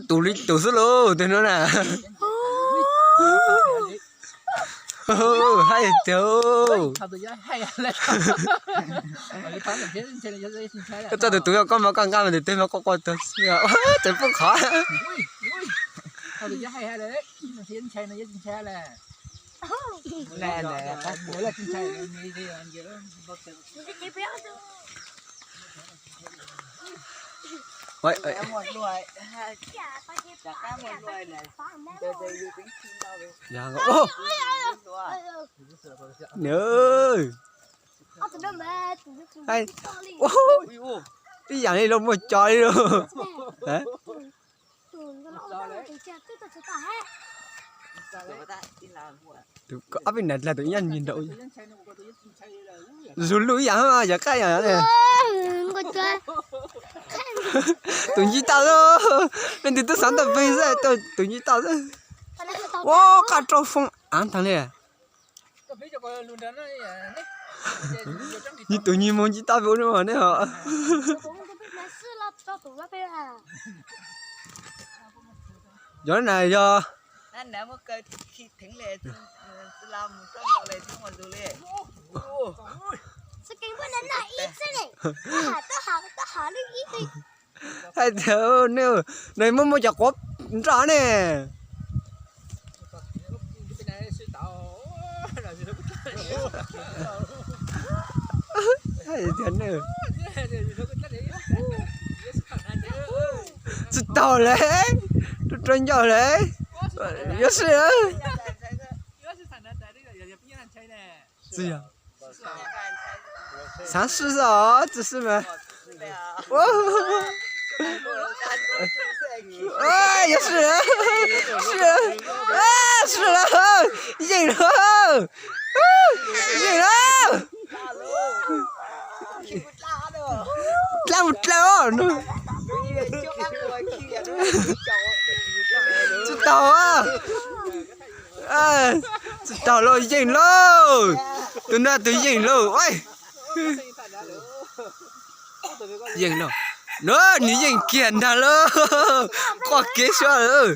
Tus li tus xwb lauj, tus no na. Hais tiag. Koj txog tus tus yog koj mas koj nqa mas tus twg mas koj qua tag xwb. Tseem poob qhov. Ib yam li los muaj cov li lauj. Ob peb nab dlha tus ib yam nrau. Zoo lub ib yam, yog qab yam. Tus ntsib tau, leej twg twb xav tau peev xwb, tus ntsib tau xwb. Ua qaj rau foob av tag li. Nyias tus nyias mus ntsib tau pem ua ne ho. Yog na yog. Hais tias ne, nws muaj muaj cov quav nroj ne. Tsis taug lawm, rau ncauj lawm. Yuav sim, tsis yog, xav sim xwb os, tsis sim mas. Yuav sim, sim, sim lawm, yeej lawm, yeej lawm. Dlab mus dlawb os. Tsis taug, tsis taug lauj, yeej lauj. Tus no tus yeej lauj. Yeej lauj. No nws yeej kiag ntag lauj. Qoj kev suab lawm.